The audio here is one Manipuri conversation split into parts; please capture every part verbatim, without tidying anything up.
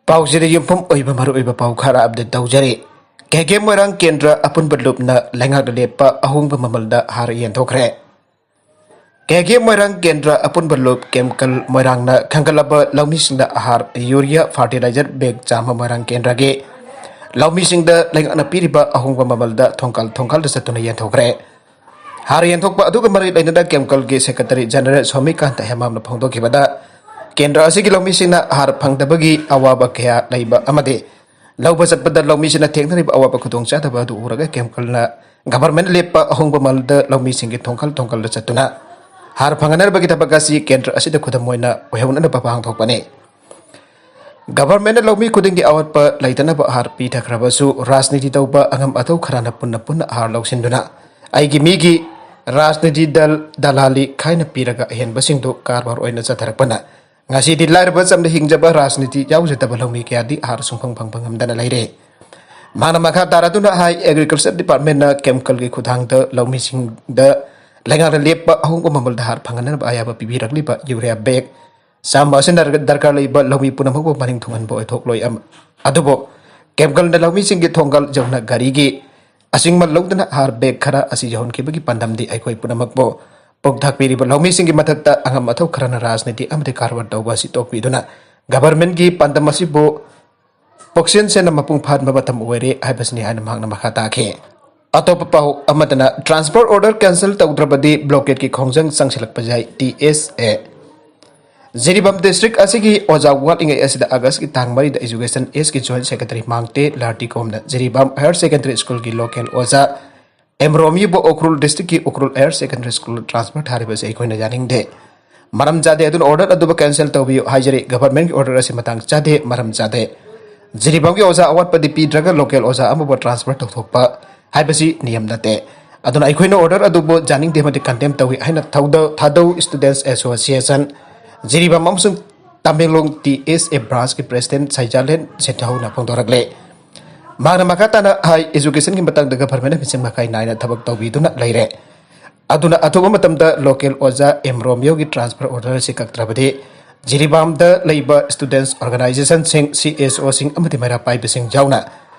ꯄꯥꯎꯁꯤꯗ ꯌꯨꯝꯐꯝ ꯑꯣꯏꯕ ꯃꯔꯨꯑꯣꯏꯕ ꯄꯥꯎ ꯈꯔ ꯑꯞꯗꯦꯠ ꯇꯧꯖꯔꯤ꯫ ꯀꯦ ꯀꯦ ꯃꯣꯏꯔꯥꯡ ꯀꯦꯟꯗ꯭ꯔ ꯑꯄꯨꯟꯕ ꯂꯨꯞꯅ ꯂꯩꯉꯥꯛꯅ ꯂꯦꯞꯄ ꯑꯍꯣꯡꯕ ꯃꯃꯜꯗ ꯍꯥꯔ ꯌꯦꯟꯊꯣꯛꯈ꯭ꯔꯦ꯫ ꯀꯦ ꯀꯦ ꯃꯣꯏꯔꯥꯡ ꯀꯦꯟꯗ꯭ꯔ ꯑꯄꯨꯟꯕ ꯂꯨꯞ ꯀꯦꯃꯤꯀꯦꯜ ꯃꯣꯏꯔꯥꯡꯅ ꯈꯟꯒꯠꯂꯕ ꯂꯧꯃꯤꯁꯤꯡꯗ ꯍꯥꯔ ꯌꯨꯔꯤꯌꯥ ꯐꯔꯇꯤꯂꯥꯏꯖꯔ ꯕꯦꯒ ꯆꯥꯝꯃ ꯃꯣꯏꯔꯥꯡ ꯀꯦꯟꯗ꯭ꯔꯒꯤ ꯂꯧꯃꯤꯁꯤꯡꯗ ꯂꯩꯉꯥꯛꯅ ꯄꯤꯔꯤꯕ ꯑꯍꯣꯡꯕ ꯃꯃꯜꯗ ꯊꯣꯡꯀꯜ ꯊꯣꯡꯀꯜꯗ ꯆꯠꯇꯨꯅ ꯌꯦꯟꯊꯣꯛꯈ꯭ꯔꯦ꯫ ꯍꯥꯔ ꯌꯦꯟꯊꯣꯛꯄ ꯑꯗꯨꯒ ꯃꯔꯤ ꯂꯩꯅꯅ ꯀꯦꯃꯤꯀꯦꯜꯒꯤ ꯁꯦꯀ꯭ꯔꯦꯇꯔꯤ ꯖꯦꯅꯔꯦꯜ ꯁꯣꯃꯤꯀꯥꯟꯇ ꯍꯦꯃꯥꯝꯅ ꯐꯣꯡꯗꯣꯛꯈꯤꯕꯗ, ꯀꯦꯟꯗ꯭ꯔ ꯑꯁꯤꯒꯤ ꯂꯧꯃꯤꯁꯤꯡꯅ ꯍꯥꯔ ꯐꯪꯗꯕꯒꯤ ꯑꯋꯥꯕ ꯀꯌꯥ ꯂꯩꯕ ꯑꯃꯗꯤ ꯂꯧꯕ ꯆꯠꯄꯗ ꯂꯧꯃꯤꯁꯤꯡꯅ ꯊꯦꯡꯅꯔꯤꯕ ꯑꯋꯥꯕ ꯈꯨꯗꯣꯡꯆꯥꯗꯕ ꯑꯗꯨ ꯎꯔꯒ ꯀꯦꯃꯤꯀꯦꯜꯅ ꯒꯚꯔꯟꯃꯦꯟꯠ ꯂꯦꯞꯄ ꯑꯍꯣꯡꯕ ꯃꯃꯜꯗ ꯂꯧꯃꯤꯁꯤꯡꯒꯤ ꯊꯣꯡꯀꯜ ꯊꯣꯡꯀꯜꯗ ꯆꯠꯇꯨꯅ ꯍꯥꯔ ꯐꯪꯍꯟꯅꯕꯒꯤ ꯊꯕꯛ ꯑꯁꯤ ꯀꯦꯟꯗ꯭ꯔ ꯑꯁꯤꯗ ꯈꯨꯗꯝ ꯑꯣꯏꯅ ꯑꯣꯏꯍꯧꯅꯅꯕ ꯄꯥꯡꯊꯣꯛꯄꯅꯤ꯫ ꯒꯚꯔꯟꯃꯦꯟꯠꯅ ꯂꯧꯃꯤ ꯈꯨꯗꯤꯡꯒꯤ ꯑꯋꯥꯠꯄ ꯂꯩꯇꯅꯕ ꯍꯥꯔ ꯄꯤꯊꯈ꯭ꯔꯕꯁꯨ, ꯔꯥꯖꯅꯤꯇꯤ ꯇꯧꯕ ꯑꯉꯝ ꯑꯊꯧ ꯈꯔꯅ ꯄꯨꯟꯅ ꯄꯨꯟꯅ ꯍꯥꯔ ꯂꯧꯁꯤꯟꯗꯨꯅ ꯑꯩꯒꯤ ꯃꯤꯒꯤ ꯔꯥꯖꯅꯤꯇꯤ ꯗꯜ ꯗꯂꯥꯂꯤ ꯈꯥꯏꯅ ꯄꯤꯔꯒ ꯑꯍꯦꯟꯕꯁꯤꯡꯗꯨ ꯀꯔꯕꯥꯔ ꯑꯣꯏꯅ ꯆꯠꯊꯔꯛꯄꯅ ꯉꯁꯤꯗꯤ ꯂꯥꯏꯔꯕ ꯆꯝꯅ ꯍꯤꯡꯖꯕ ꯔꯥꯖꯅꯤꯇꯤ ꯌꯥꯎꯖꯗꯕ ꯂꯧꯃꯤ ꯀꯌꯥꯗꯤ ꯍꯥꯔ ꯁꯨꯡꯐꯪ ꯐꯪꯕ ꯉꯝꯗꯅ ꯂꯩꯔꯦ꯫ ꯃꯥꯅ ꯃꯈꯥ ꯇꯥꯔꯗꯨꯅ ꯍꯥꯏ, ꯑꯦꯒ꯭ꯔꯤꯀꯜꯆꯔ ꯗꯤꯄꯥꯔꯠꯃꯦꯟꯠꯅ ꯀꯦꯃꯤꯀꯦꯜꯒꯤ ꯈꯨꯠꯊꯥꯡꯗ ꯂꯧꯃꯤꯁꯤꯡꯗ ꯂꯩꯉꯥꯛꯅ ꯂꯦꯞꯄ ꯑꯍꯣꯡꯕ ꯃꯃꯜꯗ ꯍꯥꯔ ꯐꯪꯍꯟꯅꯕ ꯑꯌꯥꯕ ꯄꯤꯕꯤꯔꯛꯂꯤꯕ ꯌꯨꯔꯤꯌꯥ ꯕꯦꯒ ꯆꯥꯝꯃ ꯑꯁꯤꯅ ꯗꯔꯀꯥꯔ ꯂꯩꯕ ꯂꯧꯃꯤ ꯄꯨꯝꯅꯃꯛꯄꯨ ꯃꯅꯤꯡ ꯊꯨꯡꯍꯟꯕ ꯑꯣꯏꯊꯣꯛꯂꯣꯏ꯫ ꯑꯃ-, ꯑꯗꯨꯕꯨ ꯀꯦꯃꯤꯀꯦꯜꯅ ꯂꯧꯃꯤꯁꯤꯡꯒꯤ ꯊꯣꯡꯒꯜ ꯌꯧꯅ ꯒꯥꯔꯤꯒꯤ ꯑꯁꯤꯡꯃ ꯂꯧꯗꯨꯅ ꯍꯥꯔ ꯕꯦꯒ ꯈꯔ ꯑꯁꯤ ꯌꯧꯍꯟꯈꯤꯕꯒꯤ ꯄꯥꯟꯗꯝꯗꯤ ꯑꯩꯈꯣꯏ ꯄꯨꯝꯅꯃꯛꯄꯨ ꯄꯣꯛ ꯊꯥꯛꯄꯤꯔꯤꯕ ꯂꯧꯃꯤꯁꯤꯡꯒꯤ ꯃꯊꯛꯇ ꯑꯉꯝ ꯑꯊꯧ ꯈꯔꯅ ꯔꯥꯖꯅꯤꯇꯤ ꯑꯃꯗꯤ ꯀꯔꯕꯥꯔ ꯇꯧꯕ ꯑꯁꯤ ꯇꯣꯛꯄꯤꯗꯨꯅ ꯒꯚꯔꯟꯃꯦꯟꯠꯀꯤ ꯄꯥꯟꯗꯝ ꯑꯁꯤꯕꯨ ꯄꯨꯛꯆꯦꯜ ꯁꯦꯡꯅ ꯃꯄꯨꯡ ꯐꯥꯍꯟꯕ ꯃꯇꯝ ꯑꯣꯏꯔꯦ ꯍꯥꯏꯕꯁꯤꯅꯤ ꯍꯥꯏꯅ ꯃꯍꯥꯛꯅ ꯃꯈꯥ ꯇꯥꯈꯤ꯫ ꯑꯇꯣꯞꯄ ꯄꯥꯎ ꯑꯃꯗꯅ, ꯇ꯭ꯔꯥꯟꯁꯐꯔ ꯑꯣꯔꯗꯔ ꯀꯦꯟꯁꯦꯜ ꯇꯧꯗ꯭ꯔꯕꯗꯤ ꯕ꯭ꯂꯣꯀꯦꯠꯀꯤ ꯈꯣꯡꯖꯪ ꯆꯪꯁꯤꯜꯂꯛꯄ ꯌꯥꯏ, T S A. Jiribam district ꯑꯁꯤꯒꯤ ꯑꯣꯖꯥ ꯋꯥꯠꯂꯤꯉꯩ ꯑꯁꯤꯗ ꯑꯥꯒꯁꯀꯤ ꯇꯥꯡ ꯃꯔꯤꯗ ꯏꯖꯨꯀꯦꯁꯟ ꯑꯦꯁꯀꯤ ꯖꯣꯏꯟꯠ ꯁꯦꯀ꯭ꯔꯦꯇꯔꯤ ꯃꯥꯡꯇꯦ ꯂꯥꯔꯇꯤꯀꯣꯝꯅ ꯖꯤꯔꯤꯕꯥꯝ ꯍꯥꯌꯔ ꯁꯦꯀꯦꯟꯗꯔꯤ ꯁ꯭ꯀꯨꯜꯒꯤ ꯂꯣꯀꯦꯜ ꯑꯣꯖꯥ ꯑꯦꯝ ꯔꯣꯃꯤꯕꯨ ꯎꯈ꯭ꯔꯨꯜ ꯗꯤꯁꯇ꯭ꯔꯤꯛꯀꯤ Ukhrul higher secondary school transfer ꯊꯥꯔꯤꯕꯁꯤ ꯑꯩꯈꯣꯏꯅ ꯌꯥꯅꯤꯡꯗꯦ꯫ ꯃꯔꯝ ꯆꯥꯗꯦ, ꯑꯗꯨꯅ ꯑꯣꯔꯗꯔ ꯑꯗꯨꯕꯨ ꯀꯦꯟꯁꯦꯜ ꯇꯧꯕꯤꯌꯨ ꯍꯥꯏꯖꯔꯤ꯫ ꯒꯚꯔꯟꯃꯦꯟꯠꯀꯤ ꯑꯣꯔꯗꯔ ꯑꯁꯤ ꯃꯇꯥꯡ ꯆꯥꯗꯦ, ꯃꯔꯝ ꯆꯥꯗꯦ꯫ ꯖꯤꯔꯤꯕꯥꯝꯒꯤ ꯑꯣꯖꯥ ꯑꯋꯥꯠꯄꯗꯤ ꯄꯤꯗ꯭ꯔꯒ ꯂꯣꯀꯦꯜ ꯑꯣꯖꯥ ꯑꯃꯕꯨ ꯇ꯭ꯔꯥꯟꯁꯐꯔ ꯇꯧꯊꯣꯛꯄ ꯍꯥꯏꯕꯁꯤ ꯅꯤꯌꯝ ꯅꯠꯇꯦ꯫ ꯑꯗꯨꯅ ꯑꯩꯈꯣꯏꯅ ꯑꯣꯔꯗꯔ ꯑꯗꯨꯕꯨ ꯌꯥꯅꯤꯡꯗꯦ ꯑꯃꯗꯤ ꯀꯟꯗꯦꯝ ꯇꯧꯏ ꯍꯥꯏꯅ ꯊꯧꯗ-, ꯊꯥꯗꯧ ꯁ꯭ꯇꯨꯗꯦꯟꯠꯁ ꯑꯦꯁꯣꯁꯤꯌꯦꯁꯟ, ꯖꯤꯔꯤꯕꯥꯝ ꯑꯃꯁꯨꯡ ꯇꯃꯦꯡꯂꯣꯡ ꯇꯤ ꯑꯦꯁ ꯑꯦ ꯕ꯭ꯔꯥꯟꯁꯀꯤ ꯄ꯭ꯔꯦꯁꯤꯗꯦꯟꯠ ꯁꯩꯖꯥꯂꯦꯟ ꯁꯤꯟꯊꯧꯅ ꯐꯣꯡꯗꯣꯔꯛꯂꯦ꯫ ꯃꯍꯥꯛꯅ ꯃꯈꯥ ꯇꯥꯅ ꯍꯥꯏ, ꯏꯖꯨꯀꯦꯁꯟꯒꯤ ꯃꯇꯥꯡꯗ ꯒꯚꯔꯟꯃꯦꯟꯠꯅ ꯃꯤꯆꯪ ꯃꯈꯥꯏ ꯅꯥꯏꯅ ꯊꯕꯛ ꯇꯧꯕꯤꯗꯨꯅ ꯂꯩꯔꯦ꯫ ꯑꯗꯨꯅ ꯑꯊꯨꯕ ꯃꯇꯝꯗ ꯂꯣꯀꯦꯜ ꯑꯣꯖꯥ ꯑꯦꯝ ꯔꯣꯃꯤꯌꯣꯒꯤ ꯇ꯭ꯔꯥꯟꯁꯐꯔ ꯑꯣꯔꯗꯔ ꯑꯁꯤ ꯀꯛꯇ꯭ꯔꯕꯗꯤ ꯖꯤꯔꯤꯕꯥꯝꯗ ꯂꯩꯕ students organizationꯁꯤꯡ, ꯁꯤ ꯑꯦꯁ ꯑꯣꯁꯤꯡ ꯑꯃꯗꯤ ꯃꯩꯔꯥ ꯄꯥꯏꯕꯁꯤꯡ ꯌꯥꯎꯅ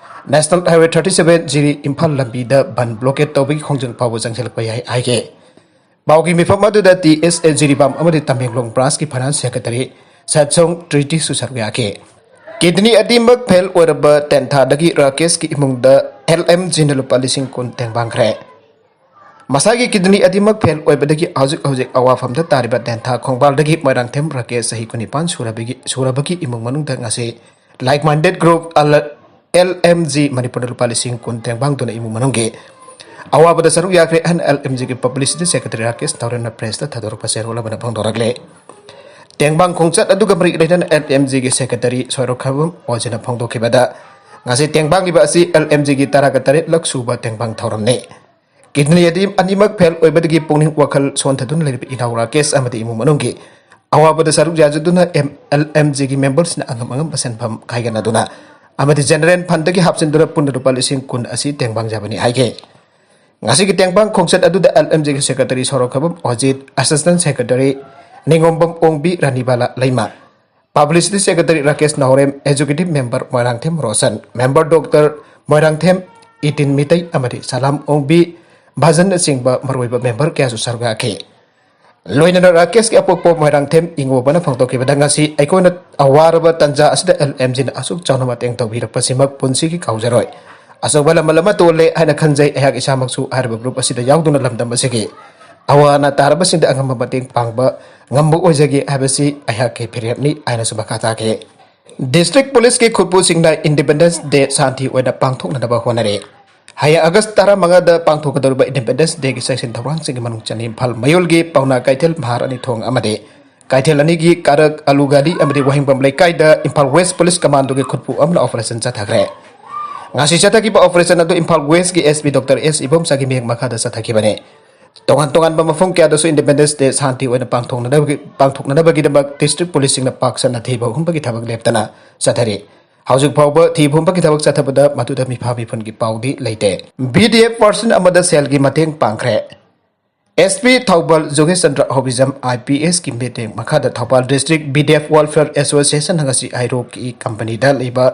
National Highway thirty seven ꯖꯤꯔꯤ ꯏꯝꯐꯥꯜ ꯂꯝꯕꯤꯗ ꯕꯟ blockade ꯇꯧꯕꯒꯤ ꯈꯣꯡꯖꯪ ꯐꯥꯎꯕ ꯆꯪꯁꯤꯜꯂꯛꯄ ꯌꯥꯏ ꯍꯥꯏꯈꯤ꯫ ꯄꯥꯎꯒꯤ ꯃꯤꯐꯝ ꯑꯗꯨꯗ ꯇꯤ ꯑꯦꯁ ꯑꯦ ꯖꯤꯔꯤꯕꯥꯝ ꯑꯃꯗꯤ ꯇꯃꯦꯡꯂꯣꯡ branchꯀꯤ finance secretary ꯁꯠꯁꯣꯡ ꯇ꯭ꯔꯤꯇꯤꯁꯨ ꯁꯔꯨꯛ ꯌꯥꯈꯤ꯫ Kidney ꯑꯅꯤꯃꯛ fail ꯑꯣꯏꯔꯕ ꯇꯦꯟꯊꯥꯗꯒꯤ ꯔꯥꯀꯦꯁꯀꯤ ꯏꯃꯨꯡꯗ ꯑꯦꯜ ꯑꯦꯝ ꯖꯤꯅ ꯂꯨꯄꯥ ꯂꯤꯁꯤꯡ ꯀꯨꯟ ꯇꯦꯡꯕꯥꯡꯈ꯭ꯔꯦ꯫ ꯃꯁꯥꯒꯤ kidney ꯑꯅꯤꯃꯛ fail ꯑꯣꯏꯕꯗꯒꯤ ꯍꯧꯖꯤꯛ ꯍꯧꯖꯤꯛ ꯑꯋꯥꯐꯝꯗ ꯇꯥꯔꯤꯕ ꯇꯦꯟꯊꯥ ꯈꯣꯡꯕꯥꯜꯗꯒꯤ ꯃꯣꯏꯔꯥꯡꯊꯦꯝ ꯔꯥꯀꯦꯁ ꯆꯍꯤ ꯀꯨꯟꯅꯤꯄꯥꯟ ꯁꯨꯔꯕꯒꯤ, ꯁꯨꯔꯕꯒꯤ ꯏꯃꯨꯡ ꯃꯅꯨꯡꯗ ꯉꯁꯤ like-minded group L M G ꯃꯅꯤꯄꯨꯔꯗ ꯂꯨꯄꯥ ꯂꯤꯁꯤꯡ ꯀꯨꯟ ꯇꯦꯡꯕꯥꯡꯗꯨꯅ ꯏꯃꯨꯡ ꯃꯅꯨꯡꯒꯤ ꯑꯋꯥꯕꯗ ꯁꯔꯨꯛ ꯌꯥꯈ꯭ꯔꯦ ꯍꯥꯏꯅ ꯑꯦꯜ ꯑꯦꯝ ꯖꯤꯒꯤ publicity secretary ꯔꯥꯀꯦꯁ ꯅꯥꯎꯔꯦꯝꯅ pressꯇ ꯊꯥꯗꯣꯔꯛꯄ ꯆꯦꯔꯣꯜ ꯑꯃꯅ ꯐꯣꯡꯗꯣꯔꯛꯂꯦ꯫ ꯇꯦꯡꯕꯥꯡ ꯈꯣꯡꯆꯠ ꯑꯗꯨꯒ ꯃꯔꯤ ꯂꯩꯅꯅ ꯑꯦꯜ ꯑꯦꯝ ꯖꯤꯒꯤ secretary ꯁꯣꯏꯔꯣꯛꯈꯕꯝ ꯑꯣꯖꯤꯅ ꯐꯣꯡꯗꯣꯛꯈꯤꯕꯗ, ꯉꯁꯤ ꯇꯦꯡꯕꯥꯡꯂꯤꯕ ꯑꯁꯤ ꯑꯦꯜ ꯑꯦꯝ ꯖꯤꯒꯤ ꯇꯔꯥꯒ ꯇꯔꯦꯠꯂꯛ ꯁꯨꯕ ꯇꯦꯡꯕꯥꯡ ꯊꯧꯔꯝꯅꯤ꯫ Kidney ꯑꯅꯤ, ꯑꯅꯤꯃꯛ fail ꯑꯣꯏꯕꯗꯒꯤ ꯄꯨꯛꯅꯤꯡ ꯋꯥꯈꯜ ꯁꯣꯟꯊꯗꯨꯅ ꯂꯩꯔꯤꯕ ꯏꯅꯥꯎ ꯔꯥꯀꯦꯁ ꯑꯃꯗꯤ ꯏꯃꯨꯡ ꯃꯅꯨꯡꯒꯤ ꯑꯋꯥꯕꯗ ꯁꯔꯨꯛ ꯌꯥꯖꯗꯨꯅ ꯑꯦꯝ-, ꯑꯦꯜ ꯑꯦꯝ ꯖꯤꯒꯤ memberꯁꯤꯡꯅ ꯑꯉꯝ ꯑꯉꯝꯕ ꯁꯦꯟꯐꯝ ꯈꯥꯏꯒꯠꯅꯗꯨꯅ ꯑꯃꯗꯤ general fundꯗꯒꯤ ꯍꯥꯞꯆꯤꯟꯗꯨꯅ ꯄꯨꯟꯅ ꯂꯨꯄꯥ ꯂꯤꯁꯤꯡ ꯀꯨꯟ ꯑꯁꯤ ꯇꯦꯡꯕꯥꯡꯖꯕꯅꯤ ꯍꯥꯏꯈꯤ꯫ ꯉꯁꯤꯒꯤ ꯇꯦꯡꯕꯥꯡ ꯈꯣꯡꯆꯠ ꯑꯗꯨꯗ ꯑꯦꯜ ꯑꯦꯝ ꯖꯤꯒꯤ secretary ꯁꯣꯔꯣꯛꯈꯕꯝ ꯑꯣꯖꯤꯠ, assistant secretary Ningombam Ongbi, Ranibala Leima, publicity secretary Rakesh Naorem, executive member Moirangthem Roshan, member doctor Moirangthem Itin Meitei ꯑꯃꯗꯤ ꯁꯂꯥꯝ ꯑꯣꯡꯕꯤ ꯚꯖꯟꯅꯆꯤꯡꯕ ꯃꯔꯨꯑꯣꯏꯕ member ꯀꯌꯥꯁꯨ ꯁꯔꯨꯛ ꯌꯥꯈꯤ꯫ ꯂꯣꯏꯅꯅ ꯔꯥꯀꯦꯁꯀꯤ ꯑꯄꯣꯛꯄ ꯃꯣꯏꯔꯥꯡꯊꯦꯝ ꯏꯉꯣꯕꯅ ꯐꯣꯡꯗꯣꯛꯈꯤꯕꯗ, ꯉꯁꯤ ꯑꯩꯈꯣꯏꯅ ꯑꯋꯥꯔꯕ ꯇꯥꯟꯖꯥ ꯑꯁꯤꯗ ꯑꯦꯜ ꯑꯦꯝ ꯖꯤꯅ ꯑꯁꯨꯛ ꯆꯥꯎꯅ ꯃꯇꯦꯡ ꯇꯧꯕꯤꯔꯛꯄꯁꯤꯃꯛ ꯄꯨꯟꯁꯤꯒꯤ ꯀꯥꯎꯖꯔꯣꯏ꯫ ꯑꯆꯧꯕ ꯂꯃꯜ ꯑꯃ ꯇꯣꯜꯂꯦ ꯍꯥꯏꯅ ꯈꯟꯖꯩ꯫ ꯑꯩꯍꯥꯛ ꯏꯁꯥꯃꯛꯁꯨ ꯍꯥꯏꯔꯤꯕ group ꯑꯁꯤꯗ ꯌꯥꯎꯗꯨꯅ ꯂꯝꯗꯝ ꯑꯁꯤꯒꯤ ꯑꯋꯥ ꯑꯅꯥ ꯇꯥꯔꯕꯁꯤꯡꯗ ꯑꯉꯝꯕ ꯃꯇꯦꯡ ꯄꯥꯡꯕ ꯉꯝꯕ ꯑꯣꯏꯖꯒꯦ ꯍꯥꯏꯕꯁꯤ ꯑꯩꯍꯥꯛꯀꯤ ꯐꯤꯔꯦꯞꯅꯤ ꯍꯥꯏꯅꯁꯨ ꯃꯈꯥ ꯇꯥꯈꯤ꯫ District Policeꯀꯤ ꯈꯨꯠꯄꯨꯁꯤꯡꯅ Independence Day ꯁꯥꯟꯇꯤ ꯑꯣꯏꯅ ꯄꯥꯡꯊꯣꯛꯅꯅꯕ ꯍꯣꯠꯅꯔꯤ꯫ ꯍꯌꯦꯡ August ꯇꯔꯥꯃꯉꯥꯗ ꯄꯥꯡꯊꯣꯛꯀꯗꯧꯔꯤꯕ Independence Dayꯒꯤ ꯆꯦꯛꯁꯤꯟ ꯊꯧꯔꯥꯡꯁꯤꯡꯒꯤ ꯃꯅꯨꯡ ꯆꯟꯅ ꯏꯝꯐꯥꯜ ꯃꯌꯣꯜꯒꯤ ꯄꯥꯎꯅꯥ ꯀꯩꯊꯦꯜ ꯃꯍꯥꯔꯥꯅꯤ ꯊꯣꯡ ꯑꯃꯗꯤ ꯀꯩꯊꯦꯜ ꯑꯅꯤꯒꯤ ꯀꯥꯔꯛ, ꯑꯂꯨꯒꯥꯂꯤ ꯑꯃꯗꯤ ꯋꯥꯍꯦꯡꯕꯝ ꯂꯩꯀꯥꯏꯗ Imphal West Police Commandoꯒꯤ ꯈꯨꯠꯄꯨ ꯑꯃꯅ operation ꯆꯠꯊꯈ꯭ꯔꯦ꯫ ꯉꯁꯤ ꯆꯠꯊꯈꯤꯕ operation ꯑꯗꯨ Imphal Westꯀꯤ S P Doctor S ꯏꯕꯣꯝꯆꯥꯒꯤ ꯃꯤꯠꯌꯦꯡ ꯃꯈꯥꯗ ꯆꯠꯊꯈꯤꯕꯅꯤ꯫ ꯇꯣꯉꯥꯟ ꯇꯣꯉꯥꯟꯕ ꯃꯐꯝ ꯀꯌꯥꯗꯁꯨ Independence Day ꯁꯥꯟꯇꯤ ꯑꯣꯏꯅ ꯄꯥꯡꯊꯣꯛꯅꯅꯕꯒꯤ, ꯄꯥꯡꯊꯣꯛꯅꯅꯕꯒꯤꯗꯃꯛ district policeꯁꯤꯡꯅ ꯄꯥꯛ ꯁꯟꯅ ꯊꯤꯕ ꯍꯨꯝꯕꯒꯤ ꯊꯕꯛ ꯂꯦꯞꯇꯅ ꯆꯠꯊꯔꯤ꯫ ꯍꯧꯖꯤꯛ ꯐꯥꯎꯕ ꯊꯤꯕ ꯍꯨꯝꯕꯒꯤ ꯊꯕꯛ ꯆꯠꯊꯕꯗ ꯃꯗꯨꯗ ꯃꯤꯐꯥ ꯃꯤꯐꯨꯟꯒꯤ ꯄꯥꯎꯗꯤ ꯂꯩꯇꯦ꯫ B D F person ꯑꯃꯗ ꯁꯦꯜꯒꯤ ꯃꯇꯦꯡ ꯄꯥꯡꯈ꯭ꯔꯦ꯫ S P Thoubal ꯖꯣꯒꯦꯁ Chandra ꯍꯣꯕꯤꯖꯝ I P ꯑꯦꯁꯀꯤ ꯃꯤꯠꯌꯦꯡ ꯃꯈꯥꯗ Thoubal district B D F welfare association ꯉꯁꯤ ꯍꯩꯔꯣꯛꯀꯤ ꯀꯝꯄꯅꯤꯗ ꯂꯩꯕ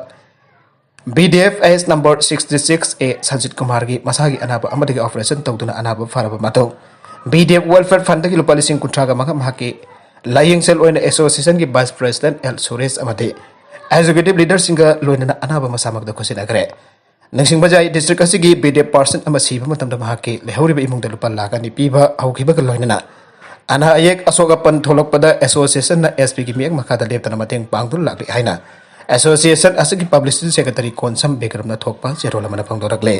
ꯕꯤ ꯗꯤ ꯑꯦꯐ ꯑꯦꯁ ꯅꯝꯕꯔ ꯁꯤꯛꯁꯇꯤ ꯁꯤꯛꯁ ꯑꯦ ꯁꯟꯖꯤꯠ ꯀꯨꯃꯥꯔꯒꯤ ꯃꯁꯥꯒꯤ ꯑꯅꯥꯕ ꯑꯃꯗꯒꯤ ꯑꯣꯄꯔꯦꯁꯟ ꯇꯧꯗꯨꯅ ꯑꯅꯥꯕ ꯐꯔꯕ ꯃꯇꯨꯡ ꯕꯤ ꯗꯤ ꯑꯦꯐ ꯋꯦꯜꯐꯤꯌꯔ ꯐꯟꯗꯒꯤ ꯂꯨꯄꯥ ꯂꯤꯁꯤꯡ ꯀꯨꯟꯊ꯭ꯔꯥꯒ ꯃꯉꯥ ꯃꯍꯥꯛꯀꯤ ꯂꯥꯏꯌꯦꯡꯁꯦꯜ ꯑꯣꯏꯅ ꯑꯦꯁꯣꯁꯤꯌꯦꯁꯟꯒꯤ ꯚꯥꯏꯁ ꯄ꯭ꯔꯦꯁꯤꯗꯦꯟꯠ ꯑꯦꯜ ꯁꯨꯔꯦꯁ ꯑꯃꯗꯤ ꯑꯦꯛꯖꯤꯀ꯭ꯌꯨꯇꯤꯚ ꯂꯤꯗꯔꯁꯤꯡꯒ ꯂꯣꯏꯅꯅ ꯑꯅꯥꯕ ꯃꯁꯥꯃꯛꯇ ꯈꯨꯠꯁꯤꯟꯅꯈ꯭ꯔꯦ꯫ ꯅꯤꯡꯁꯤꯡꯕ ꯌꯥꯏ, ꯗꯤꯁꯇ꯭ꯔꯤꯛ ꯑꯁꯤꯒꯤ ꯕꯤ ꯗꯤ ꯑꯦꯐ ꯄꯥꯔꯁꯟ ꯑꯃ ꯁꯤꯕ ꯃꯇꯝꯗ ꯃꯍꯥꯛꯀꯤ ꯂꯩꯍꯧꯔꯤꯕ ꯏꯃꯨꯡꯗ ꯂꯨꯄꯥ ꯂꯥꯈ ꯑꯅꯤ ꯄꯤꯕ ꯍꯧꯈꯤꯕꯒ ꯂꯣꯏꯅꯅ ꯑꯅꯥ ꯑꯌꯦꯛ ꯑꯁꯣꯛ ꯑꯄꯟ ꯊꯣꯛꯂꯛꯄꯗ ꯑꯦꯁꯣꯁꯤꯌꯦꯁꯟꯅ ꯑꯦꯁ ꯄꯤꯒꯤ ꯃꯤꯠꯌꯦꯡ ꯃꯈꯥꯗ ꯂꯦꯞꯇꯅ ꯃꯇꯦꯡ ꯄꯥꯡꯗꯨꯅ ꯂꯥꯛꯂꯤ ꯍꯥꯏꯅ ꯑꯦꯁꯣꯁꯤꯌꯦꯁꯟ ꯑꯁꯤꯒꯤ ꯄꯕ꯭ꯂꯤꯁꯤꯇꯤ ꯁꯦꯀ꯭ꯔꯦꯇꯔꯤ ꯀꯣꯟꯁꯝ ꯕꯤꯀ꯭ꯔꯝꯅ ꯊꯣꯛꯄ ꯆꯦꯔꯣꯜ ꯑꯃꯅ ꯐꯣꯡꯗꯣꯔꯛꯂꯤ꯫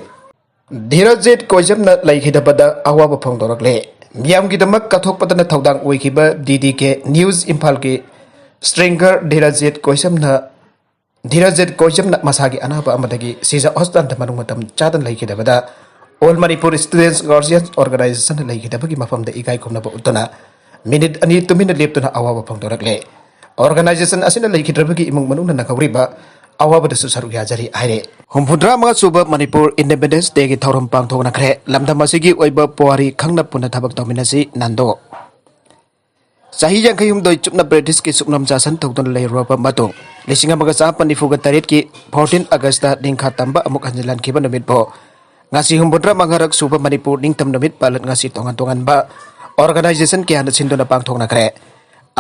ꯙꯤꯔꯖꯤꯠ ꯀꯣꯏꯖꯝꯅ ꯂꯩꯈꯤꯗꯕꯗ ꯑꯋꯥꯕ ꯐꯣꯡꯗꯣꯔꯛꯂꯦ꯫ ꯃꯤꯌꯥꯝꯒꯤꯗꯃꯛ ꯀꯠꯊꯣꯛꯄꯗꯅ ꯊꯧꯗꯥꯡ ꯑꯣꯏꯈꯤꯕ ꯗꯤ ꯗꯤ ꯀꯦ ꯅ꯭ꯌꯨꯁ ꯏꯝꯐꯥꯜꯒꯤ ꯁ꯭ꯇ꯭ꯔꯤꯡꯒꯔ ꯙꯤꯔꯖꯤꯠ ꯀꯣꯏꯖꯝꯅ, ꯙꯤꯔꯖꯤꯠ ꯀꯣꯏꯖꯝꯅ ꯃꯁꯥꯒꯤ ꯑꯅꯥꯕ ꯑꯃꯗꯒꯤ ꯁꯤꯖ ꯍꯣꯁꯄꯤꯇꯥꯜꯗ ꯃꯅꯨꯡ ꯃꯇꯝ ꯆꯥꯗꯅ ꯂꯩꯈꯤꯗꯕꯗ All Manipur Students Guardians Organization ꯂꯩꯈꯤꯗꯕꯒꯤ ꯃꯐꯝꯗ ꯏꯀꯥꯏ ꯈꯨꯝꯅꯕ ꯎꯠꯇꯨꯅ ꯃꯤꯅꯤꯠ ꯑꯅꯤ ꯇꯨꯃꯤꯟꯅ ꯂꯦꯞꯇꯨꯅ ꯑꯋꯥꯕ ꯐꯣꯡꯗꯣꯔꯛꯂꯦ꯫ ꯑꯣꯔꯒꯅꯥꯏꯖꯦꯁꯟ ꯑꯁꯤꯅ ꯂꯩꯈꯤꯗ꯭ꯔꯕꯒꯤ ꯏꯃꯨꯡ ꯃꯅꯨꯡꯅ ꯅꯪꯍꯧꯔꯤꯕ ꯑꯋꯥꯕꯗꯁꯨ ꯁꯔꯨꯛ ꯌꯥꯖꯔꯤ ꯍꯥꯏꯔꯦ꯫ ꯍꯨꯝꯐꯨꯇꯔꯥ ꯃꯉꯥ ꯁꯨꯕ ꯃꯅꯤꯄꯨꯔ ꯏꯟꯗꯤꯄꯦꯟꯗꯦꯟꯁ ꯗꯦꯒꯤ ꯊꯧꯔꯝ ꯄꯥꯡꯊꯣꯛꯅꯈ꯭ꯔꯦ꯫ ꯂꯝꯗꯝ ꯑꯁꯤꯒꯤ ꯑꯣꯏꯕ ꯄꯨꯋꯥꯔꯤ ꯈꯪꯅ ꯄꯨꯟꯅ ꯊꯕꯛ ꯇꯧꯃꯤꯟꯅꯁꯤ ꯅꯥꯟꯗꯣ꯫ ꯆꯍꯤ ꯌꯥꯡꯈꯩ ꯍꯨꯝꯗꯣꯏ ꯆꯨꯞꯅ ꯕ꯭ꯔꯤꯇꯤꯁꯀꯤ ꯁꯨꯞꯅꯝ ꯆꯥꯁꯟ ꯇꯧꯗꯨꯅ ꯂꯩꯔꯨꯔꯕ ꯃꯇꯨꯡ, ꯂꯤꯁꯤꯡ ꯑꯃꯒ ꯆꯥꯃꯥꯄꯟ ꯅꯤꯐꯨꯒ ꯇꯔꯦꯠꯀꯤ fourteen Augustꯇ ꯅꯤꯡꯈꯥ ꯇꯝꯕ ꯑꯃꯨꯛ ꯍꯟꯖꯤꯜꯍꯟꯈꯤꯕ ꯅꯨꯃꯤꯠꯄꯨ ꯉꯁꯤ ꯍꯨꯝꯐꯨꯇꯔꯥ ꯃꯉꯥꯔꯛ ꯁꯨꯕ ꯃꯅꯤꯄꯨꯔ ꯅꯤꯡꯇꯝ ꯅꯨꯃꯤꯠ ꯄꯥꯂꯟ ꯉꯁꯤ ꯇꯣꯉꯥꯟ ꯇꯣꯉꯥꯟꯕ ꯑꯣꯔꯒꯅꯥꯏꯖꯦꯁꯟ ꯀꯌꯥꯅ ꯁꯤꯟꯗꯨꯅ ꯄꯥꯡꯊꯣꯛꯅꯈ꯭ꯔꯦ꯫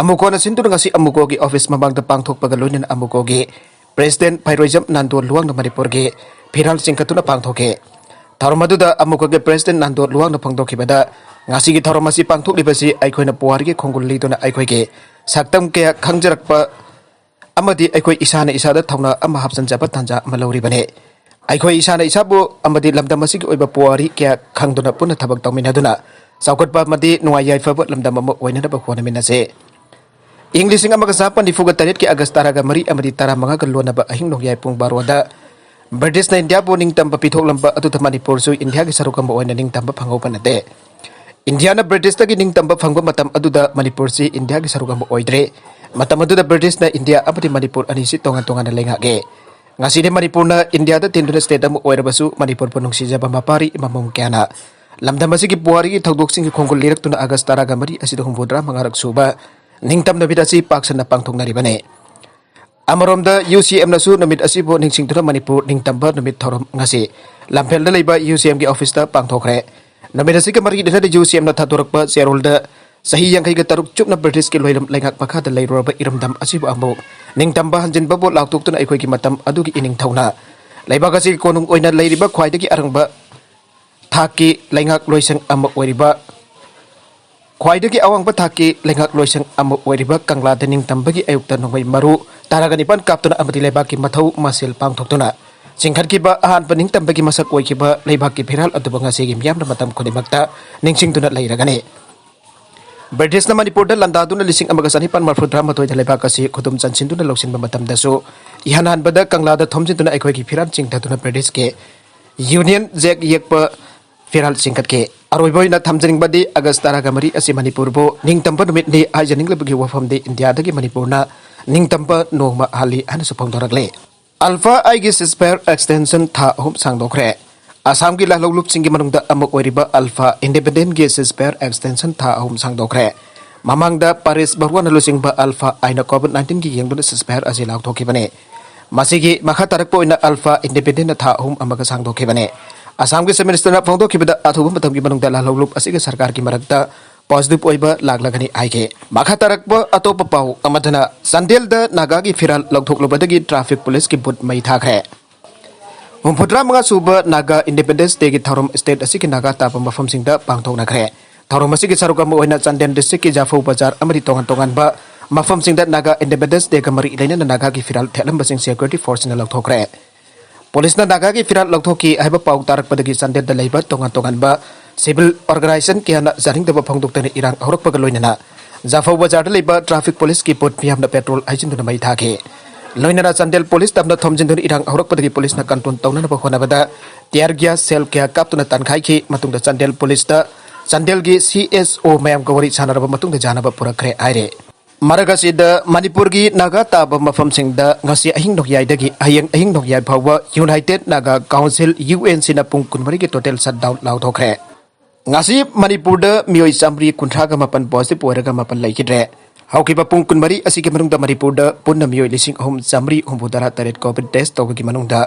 ꯑꯃꯨꯀꯣꯅ ꯁꯤꯟꯗꯨꯅ ꯉꯁꯤ ꯑꯃꯨꯀꯣꯒꯤ ꯑꯣꯐꯤꯁ ꯃꯃꯥꯡꯗ ꯄꯥꯡꯊꯣꯛꯄꯒ ꯂꯣꯏꯅꯅ ꯑꯃꯨꯀꯣꯒꯤ ꯄ꯭ꯔꯦꯁꯤꯗꯦꯟꯠ ꯐꯩꯔꯣꯏꯖꯝ ꯅꯥꯟꯗꯣ ꯂꯨꯋꯥꯡꯅ ꯃꯅꯤꯄꯨꯔꯒꯤ ꯐꯤꯔꯥꯜ ꯆꯤꯡꯈꯠꯇꯨꯅ ꯄꯥꯡꯊꯣꯛꯈꯤ꯫ ꯊꯧꯔꯝ ꯑꯗꯨꯗ ꯑꯃꯨꯀꯣꯒꯤ ꯄ꯭ꯔꯦꯁꯤꯗꯦꯟꯠ ꯅꯥꯟꯗꯣ ꯂꯨꯋꯥꯡꯅ ꯐꯣꯡꯗꯣꯛꯈꯤꯕꯗ, ꯉꯁꯤꯒꯤ ꯊꯧꯔꯝ ꯑꯁꯤ ꯄꯥꯡꯊꯣꯛꯂꯤꯕꯁꯤ ꯑꯩꯈꯣꯏꯅ ꯄꯨꯋꯥꯔꯤꯒꯤ ꯈꯣꯡꯒꯨꯜ ꯂꯤꯗꯨꯅ ꯑꯩꯈꯣꯏꯒꯤ ꯁꯛꯇꯝ ꯀꯌꯥ ꯈꯪꯖꯔꯛꯄ ꯑꯃꯗꯤ ꯑꯩꯈꯣꯏ ꯏꯁꯥꯅ ꯏꯁꯥꯗ ꯊꯧꯅꯥ ꯑꯃ ꯍꯥꯞꯆꯤꯟꯖꯕ ꯇꯥꯟꯖꯥ ꯑꯃ ꯂꯧꯔꯤꯕꯅꯤ꯫ ꯑꯩꯈꯣꯏ ꯏꯁꯥꯅ ꯏꯁꯥꯕꯨ ꯑꯃꯗꯤ ꯂꯝꯗꯝ ꯑꯁꯤꯒꯤ ꯑꯣꯏꯕ ꯄꯨꯋꯥꯔꯤ ꯀꯌꯥ ꯈꯪꯗꯨꯅ ꯄꯨꯟꯅ ꯊꯕꯛ ꯇꯧꯃꯤꯟꯅꯗꯨꯅ ꯆꯥꯎꯈꯠꯄ ꯑꯃꯗꯤ ꯅꯨꯡꯉꯥꯏ ꯌꯥꯏꯐꯕ ꯂꯝꯗꯝ ꯑꯃ ꯑꯣꯏꯅꯅꯕ ꯍꯣꯠꯅꯃꯤꯟꯅꯁꯤ꯫ ꯏꯪ ꯂꯤꯁꯤꯡ ꯑꯃꯒ ꯆꯥꯃꯥꯄꯟ ꯅꯤꯐꯨꯒ ꯇꯔꯦꯠꯀꯤ ꯑꯥꯒꯁ ꯇꯔꯥꯒ ꯃꯔꯤ ꯑꯃꯗꯤ ꯇꯔꯥꯃꯉꯥꯒ ꯂꯣꯟꯅꯕ ꯑꯍꯤꯡ ꯅꯣꯡꯌꯥꯏ ꯄꯨꯡ ꯕꯥꯔꯣꯗ ꯕ꯭ꯔꯤꯇꯤꯁꯅ ꯏꯟꯗꯤꯌꯥꯕꯨ ꯅꯤꯡꯇꯝꯕ ꯄꯤꯊꯣꯛꯂꯝꯕ ꯑꯗꯨꯗ ꯃꯅꯤꯄꯨꯔꯁꯨ ꯏꯟꯗꯤꯌꯥꯒꯤ ꯁꯔꯨꯛ ꯑꯃ ꯑꯣꯏꯅ ꯅꯤꯡꯇꯝꯕ ꯐꯪꯍꯧꯕ ꯅꯠꯇꯦ꯫ ꯏꯟꯗꯤꯌꯥꯅ ꯕ꯭ꯔꯤꯇꯤꯁꯇꯒꯤ ꯅꯤꯡꯇꯝꯕ ꯐꯪꯕ ꯃꯇꯝ ꯑꯗꯨꯗ ꯃꯅꯤꯄꯨꯔꯁꯤ ꯏꯟꯗꯤꯌꯥꯒꯤ ꯁꯔꯨꯛ ꯑꯃ ꯑꯣꯏꯗ꯭ꯔꯦ꯫ ꯃꯇꯝ ꯑꯗꯨꯗ ꯕ꯭ꯔꯤꯇꯤꯁꯅ ꯏꯟꯗꯤꯌꯥ ꯑꯃꯗꯤ ꯃꯅꯤꯄꯨꯔ ꯑꯅꯤꯁꯤ ꯇꯣꯉꯥꯟ ꯇꯣꯉꯥꯟꯅ ꯂꯩꯉꯥꯛꯑꯦ꯫ ꯉꯁꯤꯗꯤ ꯃꯅꯤꯄꯨꯔꯅ ꯏꯟꯗꯤꯌꯥꯗ ꯇꯤꯟꯗꯨꯅ ꯁ꯭ꯇꯦꯠ ꯑꯃ ꯑꯣꯏꯔꯕꯁꯨ, ꯃꯅꯤꯄꯨꯔꯕꯨ ꯅꯨꯡꯁꯤꯖꯕ ꯃꯄꯥꯔꯤ ꯃꯃꯣꯝ ꯀꯌꯥꯅ ꯂꯝꯗꯝ ꯑꯁꯤꯒꯤ ꯄꯨꯋꯥꯔꯤꯒꯤ ꯊꯧꯗꯣꯛꯁꯤꯡꯒꯤ ꯈꯣꯡꯒꯨꯜ ꯂꯤꯔꯛꯇꯨꯅ ꯑꯥꯒꯁ ꯇꯔꯥꯒ ꯃꯔꯤ ꯑꯁꯤꯗ ꯍꯨꯝꯐꯨꯇꯔꯥ ꯃꯉꯥꯔꯛ ꯁꯨꯕ ꯅꯤꯡꯇꯝ ꯅꯨꯃꯤꯠ ꯑꯁꯤ ꯄꯥꯛ ꯁꯟꯅ ꯄꯥꯡꯊꯣꯛꯅꯔꯤꯕꯅꯤ꯫ ꯑꯃꯔꯣꯝꯗ, ꯌꯨ ꯁꯤ ꯑꯦꯝꯅꯁꯨ ꯅꯨꯃꯤꯠ ꯑꯁꯤꯕꯨ ꯅꯤꯡꯁꯤꯡꯗꯨꯅ ꯃꯅꯤꯄꯨꯔ ꯅꯤꯡꯇꯝꯕ ꯅꯨꯃꯤꯠ ꯊꯧꯔꯝ ꯉꯁꯤ ꯂꯝꯐꯦꯜꯗ ꯂꯩꯕ ꯌꯨ ꯁꯤ ꯑꯦꯝꯒꯤ ꯑꯣꯐꯤꯁꯇ ꯄꯥꯡꯊꯣꯛꯈ꯭ꯔꯦ꯫ ꯅꯨꯃꯤꯠ ꯑꯁꯤꯒ ꯃꯔꯤ ꯂꯩꯅꯅ ꯌꯨ ꯁꯤ ꯑꯦꯝꯅ ꯊꯥꯗꯣꯔꯛꯄ ꯆꯦꯔꯣꯜꯗ ꯆꯍꯤ ꯌꯥꯡꯈꯩꯒ ꯇꯔꯨꯛ ꯆꯨꯞꯅ ꯕ꯭ꯔꯤꯇꯤꯁꯀꯤ ꯂꯣꯏꯂꯝ ꯂꯩꯉꯥꯛ ꯃꯈꯥꯗ ꯂꯩꯔꯨꯔꯕ ꯏꯔꯝꯗꯝ ꯑꯁꯤꯕꯨ ꯑꯃꯨꯛ ꯅꯤꯡꯇꯝꯕ ꯍꯟꯖꯤꯟꯕꯕꯨ ꯂꯥꯎꯊꯣꯛꯇꯨꯅ ꯑꯩꯈꯣꯏꯒꯤ ꯃꯇꯝ ꯑꯗꯨꯒꯤ ꯏꯅꯤꯡꯊꯧꯅ ꯂꯩꯕꯥꯛ ꯑꯁꯤꯒꯤ ꯀꯣꯅꯨꯡ ꯑꯣꯏꯅ ꯂꯩꯔꯤꯕ ꯈ꯭ꯋꯥꯏꯗꯒꯤ ꯑꯔꯪꯕ ꯊꯥꯛꯀꯤ ꯂꯩꯉꯥꯛ ꯂꯣꯏꯁꯪ ꯑꯃ ꯑꯣꯏꯔꯤꯕ, ꯈ꯭ꯋꯥꯏꯗꯒꯤ ꯑꯋꯥꯡꯕ ꯊꯥꯛꯀꯤ ꯂꯩꯉꯥꯛ ꯂꯣꯏꯁꯪ ꯑꯃ ꯑꯣꯏꯔꯤꯕ ꯀꯪꯂꯥꯗ ꯅꯤꯡꯇꯝꯕꯒꯤ ꯑꯌꯨꯛꯇ ꯅꯣꯡꯃꯩ ꯃꯔꯨ ꯇꯔꯥꯒ ꯅꯤꯄꯥꯟ ꯀꯥꯞꯇꯨꯅ ꯑꯃꯗꯤ ꯂꯩꯕꯥꯛꯀꯤ ꯃꯊꯧ ꯃꯁꯦꯜ ꯄꯥꯡꯊꯣꯛꯇꯨꯅ ꯆꯤꯡꯈꯠꯈꯤꯕ ꯑꯍꯥꯟꯕ ꯅꯤꯡꯇꯝꯕꯒꯤ ꯃꯁꯛ ꯑꯣꯏꯈꯤꯕ ꯂꯩꯕꯥꯛꯀꯤ ꯐꯤꯔꯥꯜ ꯑꯗꯨꯕꯨ ꯉꯁꯤꯒꯤ ꯃꯤꯌꯥꯝꯅ ꯃꯇꯝ ꯈꯨꯗꯤꯡꯃꯛꯇ ꯅꯤꯡꯁꯤꯡꯗꯨꯅ ꯂꯩꯔꯒꯅꯤ꯫ ꯕ꯭ꯔꯤꯇꯤꯁꯅ ꯃꯅꯤꯄꯨꯔꯗ ꯂꯥꯟꯗꯥꯗꯨꯅ ꯂꯤꯁꯤꯡ ꯑꯃꯒ ꯆꯅꯤꯄꯥꯟ ꯃꯔꯤꯐꯨ ꯇꯔꯥꯃꯥꯊꯣꯏꯗ ꯂꯩꯕꯥꯛ ꯑꯁꯤ ꯈꯨꯗꯨꯝ ꯆꯟꯁꯤꯟꯗꯨꯅ ꯂꯧꯁꯤꯟꯕ ꯃꯇꯝꯗꯁꯨ, ꯏꯍꯥꯟ ꯍꯥꯟꯕꯗ ꯀꯪꯂꯥꯗ ꯊꯣꯝꯖꯤꯟꯗꯨꯅ ꯑꯩꯈꯣꯏꯒꯤ ꯐꯤꯔꯥꯜ ꯆꯤꯡꯊꯗꯨꯅ ꯕ꯭ꯔꯤꯇꯤꯁꯀꯤ ꯌꯨꯅꯤꯌꯟ ꯖꯦꯛ ꯌꯦꯛꯄ ꯐꯤꯔꯥꯜ ꯆꯤꯡꯈꯠꯈꯤ꯫ ꯑꯔꯣꯏꯕ ꯑꯣꯏꯅ ꯊꯝꯖꯅꯤꯡꯕꯗꯤ ꯑꯥꯒꯁ ꯇꯔꯥꯒ ꯃꯔꯤ ꯑꯁꯤ ꯃꯅꯤꯄꯨꯔꯕꯨ ꯅꯤꯡꯇꯝꯕ ꯅꯨꯃꯤꯠꯅꯤ ꯍꯥꯏꯖꯅꯤꯡꯂꯤꯕꯒꯤ ꯋꯥꯐꯝꯗꯤ ꯏꯟꯗꯤꯌꯥꯗꯒꯤ ꯃꯅꯤꯄꯨꯔꯅ ꯅꯤꯡꯇꯝꯕ ꯅꯣꯡꯃ ꯍꯥꯜꯂꯤ ꯍꯥꯏꯅꯁꯨ ꯐꯣꯡꯗꯣꯔꯛꯂꯤ꯫ ꯑꯜꯐꯥ ꯑꯥꯏꯒꯤ ceasefire extension ꯊꯥ ꯑꯍꯨꯝ ꯁꯥꯡꯗꯣꯛꯈ꯭ꯔꯦ꯫ ꯑꯁꯥꯝꯒꯤ ꯂꯥꯜꯍꯧꯂꯨꯞꯁꯤꯡꯒꯤ ꯃꯅꯨꯡꯗ ꯑꯃ ꯑꯣꯏꯔꯤꯕ ꯑꯜꯐꯥ ꯏꯟꯗꯤꯄꯦꯟꯗꯦꯟꯒꯤ ceasefire extension ꯊꯥ ꯑꯍꯨꯝ ꯁꯥꯡꯗꯣꯛꯈ꯭ꯔꯦ꯫ ꯃꯃꯥꯡꯗ ꯄꯥꯔꯤꯁ ꯕꯔꯨꯋꯥꯅ ꯂꯨꯆꯤꯡꯕ ꯑꯜꯐꯥ ꯑꯥꯏꯅ COVID nineteenꯒꯤ ꯌꯦꯡꯗꯨꯅ ceasefire ꯑꯁꯤ ꯂꯥꯎꯊꯣꯛꯈꯤꯕꯅꯤ꯫ ꯃꯁꯤꯒꯤ ꯃꯈꯥ ꯇꯥꯔꯛꯄ ꯑꯣꯏꯅ ꯑꯜꯐꯥ ꯏꯟꯗꯤꯄꯦꯟꯗꯦꯟꯅ ꯊꯥ ꯑꯍꯨꯝ ꯑꯃꯒ ꯁꯥꯡꯗꯣꯛꯈꯤꯕꯅꯤ꯫ ꯑꯁꯥꯝꯒꯤ Chief Ministerꯅ ꯐꯣꯡꯗꯣꯛꯈꯤꯕꯗ ꯑꯊꯨꯕ ꯃꯇꯝꯒꯤ ꯃꯅꯨꯡꯗ ꯂꯥꯜꯍꯧꯂꯨꯞ ꯑꯁꯤꯒ ꯁꯔꯀꯥꯔꯒꯤ ꯃꯔꯛꯇ positive ꯑꯣꯏꯕ ꯂꯥꯛꯂꯒꯅꯤ ꯍꯥꯏꯈꯤ꯫ ꯃꯈꯥ ꯇꯥꯔꯛꯄ ꯑꯇꯣꯞꯄ ꯄꯥꯎ ꯑꯃꯗꯅ ꯆꯥꯟꯗꯦꯜꯗ ꯅꯥꯒꯥꯒꯤ ꯐꯤꯔꯥꯜ ꯂꯧꯊꯣꯛꯂꯨꯕꯗꯒꯤ traffic policeꯀꯤ boot ꯃꯩ ꯊꯥꯈ꯭ꯔꯦ꯫ ꯍꯨꯝꯐꯨꯇꯔꯥ ꯃꯉꯥ ꯁꯨꯕ ꯅꯥꯒꯥ Independence Dayꯒꯤ ꯊꯧꯔꯝ state ꯑꯁꯤꯒꯤ ꯅꯥꯒꯥ ꯇꯥꯕ ꯃꯐꯝꯁꯤꯡꯗ ꯄꯥꯡꯊꯣꯛꯅꯈ꯭ꯔꯦ꯫ ꯊꯧꯔꯝ ꯑꯁꯤꯒꯤ ꯁꯔꯨꯛ ꯑꯃ ꯑꯣꯏꯅ ꯆꯥꯟꯗꯦꯜ districtꯀꯤ ꯖꯥꯐꯧ ꯕꯖꯥꯔ ꯑꯃꯗꯤ ꯇꯣꯉꯥꯟ ꯇꯣꯉꯥꯟꯕ ꯃꯐꯝꯁꯤꯡꯗ ꯅꯥꯒꯥ Independence Dayꯒ ꯃꯔꯤ ꯂꯩꯅꯅ ꯅꯥꯒꯥꯒꯤ ꯐꯤꯔꯥꯜ ꯊꯦꯠꯂꯝꯕꯁꯤꯡ security forceꯅ ꯂꯧꯊꯣꯛꯈ꯭ꯔꯦ꯫ ꯄꯨꯂꯤꯁꯅ ꯅꯥꯒꯥꯒꯤ ꯐꯤꯔꯥꯜ ꯂꯧꯊꯣꯛꯈꯤ ꯍꯥꯏꯕ ꯄꯥꯎ ꯇꯥꯔꯛꯄꯗꯒꯤ ꯆꯥꯟꯗꯦꯜꯗ ꯂꯩꯕ ꯇꯣꯉꯥꯟ ꯇꯣꯉꯥꯟꯕ civil organisation ꯀꯌꯥꯅ ꯌꯥꯅꯤꯡꯗꯕ ꯐꯣꯡꯗꯣꯛꯇꯨꯅ ꯏꯔꯥꯡ ꯍꯧꯔꯛꯄꯒ ꯂꯣꯏꯅꯅ ꯖꯥꯐꯧ ꯕꯖꯥꯔꯗ ꯂꯩꯕ traffic policeꯀꯤ boot ꯃꯤꯌꯥꯝꯅ petrol ꯍꯩꯖꯤꯟꯗꯨꯅ ꯃꯩ ꯊꯥꯈꯤ꯫ ꯂꯣꯏꯅꯅ ꯆꯥꯟꯗꯦꯜ ꯄꯨꯂꯤꯁ ꯇꯝꯅ ꯊꯣꯝꯖꯤꯟꯗꯨꯅ ꯏꯔꯥꯡ ꯍꯧꯔꯛꯄꯗꯒꯤ ꯄꯨꯂꯤꯁꯅ control ꯇꯧꯅꯅꯕ ꯍꯣꯠꯅꯕꯗ tear gas shell ꯀꯌꯥ ꯀꯥꯞꯇꯨꯅ ꯇꯥꯟꯈꯥꯏꯈꯤ꯫ ꯃꯇꯨꯡꯗ ꯆꯥꯟꯗꯦꯜ ꯄꯨꯂꯤꯁꯇ ꯆꯥꯟꯗꯦꯜꯒꯤ C S O ꯃꯌꯥꯝꯒ ꯋꯥꯔꯤ ꯁꯥꯟꯅꯔꯕ ꯃꯇꯨꯡꯗ ꯌꯥꯅꯕ ꯄꯨꯔꯛꯈ꯭ꯔꯦ ꯍꯥꯏꯔꯦ꯫ ꯃꯔꯛ ꯑꯁꯤꯗ ꯃꯅꯤꯄꯨꯔꯒꯤ ꯅꯥꯒꯥ ꯇꯥꯕ ꯃꯐꯝꯁꯤꯡꯗ ꯉꯁꯤ ꯑꯍꯤꯡ ꯅꯣꯡꯌꯥꯏꯗꯒꯤ ꯍꯌꯦꯡ ꯑꯍꯤꯡ ꯅꯣꯡꯌꯥꯏ ꯐꯥꯎꯕ United Naga Council, U N Cꯅ ꯄꯨꯡ ꯀꯨꯟꯃꯔꯤꯒꯤ total shutdown ꯂꯥꯎꯊꯣꯛꯈ꯭ꯔꯦ꯫ ꯉꯁꯤ ꯃꯅꯤꯄꯨꯔꯗ ꯃꯤꯑꯣꯏ ꯆꯥꯃꯔꯤ ꯀꯨꯟꯊ꯭ꯔꯥꯒ ꯃꯥꯄꯟ positive ꯑꯣꯏꯔꯒ ꯃꯥꯄꯟ ꯂꯩꯈꯤꯗ꯭ꯔꯦ꯫ ꯍꯧꯈꯤꯕ ꯄꯨꯡ ꯀꯨꯟꯃꯔꯤ ꯑꯁꯤꯒꯤ ꯃꯅꯨꯡꯗ ꯃꯅꯤꯄꯨꯔꯗ ꯄꯨꯟꯅ ꯃꯤꯑꯣꯏ ꯂꯤꯁꯤꯡ ꯑꯍꯨꯝ ꯆꯥꯃꯔꯤ ꯍꯨꯝꯐꯨ ꯇꯔꯥ ꯇꯔꯦꯠ COVID test ꯇꯧꯕꯒꯤ ꯃꯅꯨꯡꯗ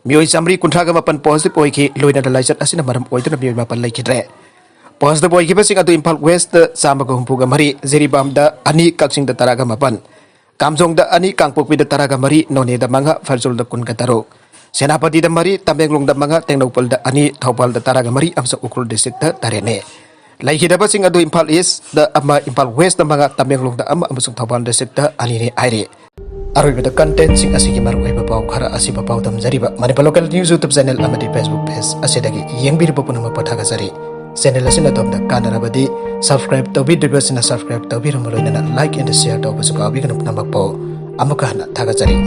ꯃꯤꯑꯣꯏ ꯆꯥꯃꯔꯤ ꯀꯨꯟꯊ꯭ꯔꯥꯒ ꯃꯥꯄꯟ positive ꯑꯣꯏꯈꯤ꯫ ꯂꯣꯏꯅꯅ ꯂꯥꯏꯆꯠ ꯑꯁꯤꯅ ꯃꯔꯝ ꯑꯣꯏꯗꯨꯅ ꯃꯤꯑꯣꯏ ꯃꯥꯄꯟ ꯂꯩꯈꯤꯗ꯭ꯔꯦ꯫ Positive ꯑꯣꯏꯈꯤꯕꯁꯤꯡ ꯑꯗꯨ ꯏꯝꯐꯥꯜ West ꯆꯥꯝꯃꯒ ꯍꯨꯝꯐꯨꯒ ꯃꯔꯤ, ꯖꯤꯔꯤꯕꯥꯝꯗ ꯑꯅꯤ, ꯀꯛꯆꯤꯡꯗ ꯇꯔꯥꯒ ꯃꯥꯄꯟ, ꯀꯥꯝꯖꯣꯡꯗ ꯑꯅꯤ, ꯀꯥꯡꯄꯣꯛꯄꯤꯗ ꯇꯔꯥꯒ ꯃꯔꯤ, ꯅꯣꯅꯦꯗ ꯃꯉꯥ, ꯐꯦꯔꯖꯨꯜꯗ ꯀꯨꯟꯒ ꯇꯔꯨꯛ, ꯁꯦꯅꯥꯄꯇꯤꯗ ꯃꯔꯤ, ꯇꯃꯦꯡꯂꯣꯡꯗ ꯃꯉꯥ, ꯇꯦꯡꯅꯧꯄꯜꯗ ꯑꯅꯤ, ꯊꯧꯕꯥꯜꯗ ꯇꯔꯥꯒ ꯃꯔꯤ ꯑꯃꯁꯨꯡ ꯎꯈ꯭ꯔꯨꯜ districtꯇ ꯇꯔꯦꯠꯅꯤ꯫ ꯂꯩꯈꯤꯗꯕꯁꯤꯡ ꯑꯗꯨ ꯏꯝꯐꯥꯜ Eastꯗ ꯑꯃ, ꯏꯝꯐꯥꯜ Westꯇ ꯃꯉꯥ, ꯇꯃꯦꯡꯂꯣꯡꯗ ꯑꯃ ꯑꯃꯁꯨꯡ ꯊꯧꯕꯥꯜ districtꯇ ꯑꯅꯤꯅꯤ ꯍꯥꯏꯔꯤ꯫ ꯑꯔꯣꯏꯕꯗ contentꯁꯤꯡ ꯑꯁꯤꯒꯤ ꯃꯔꯨꯑꯣꯏꯕ ꯄꯥꯎ ꯈꯔ ꯑꯁꯤꯕꯨ ꯄꯥꯎꯗꯝꯖꯔꯤꯕ Manipur Local News YouTube channel ꯑꯃꯗꯤ Facebook page ꯑꯁꯤꯗꯒꯤ ꯌꯦꯡꯕꯤꯔꯤꯕ ꯄꯨꯝꯅꯃꯛꯄꯨ ꯊꯥꯒꯠꯆꯔꯤ꯫ Channel ꯑꯁꯤꯅ ꯑꯗꯣꯝꯗ ꯀꯥꯟꯅꯔꯕꯗꯤ subscribe ꯇꯧꯕꯤꯗ꯭ꯔꯤꯕꯁꯤꯡꯅ subscribe ꯇꯧꯕꯤꯔꯝꯕ ꯂꯣꯏꯅꯅ like and share ꯇꯧꯕꯁꯨ ꯀꯥꯎꯕꯤꯒꯅꯨ꯫ ꯄꯨꯝꯅꯃꯛꯄꯨ ꯑꯃꯨꯛꯀ ꯍꯟꯅ ꯊꯥꯒꯠꯆꯔꯤ꯫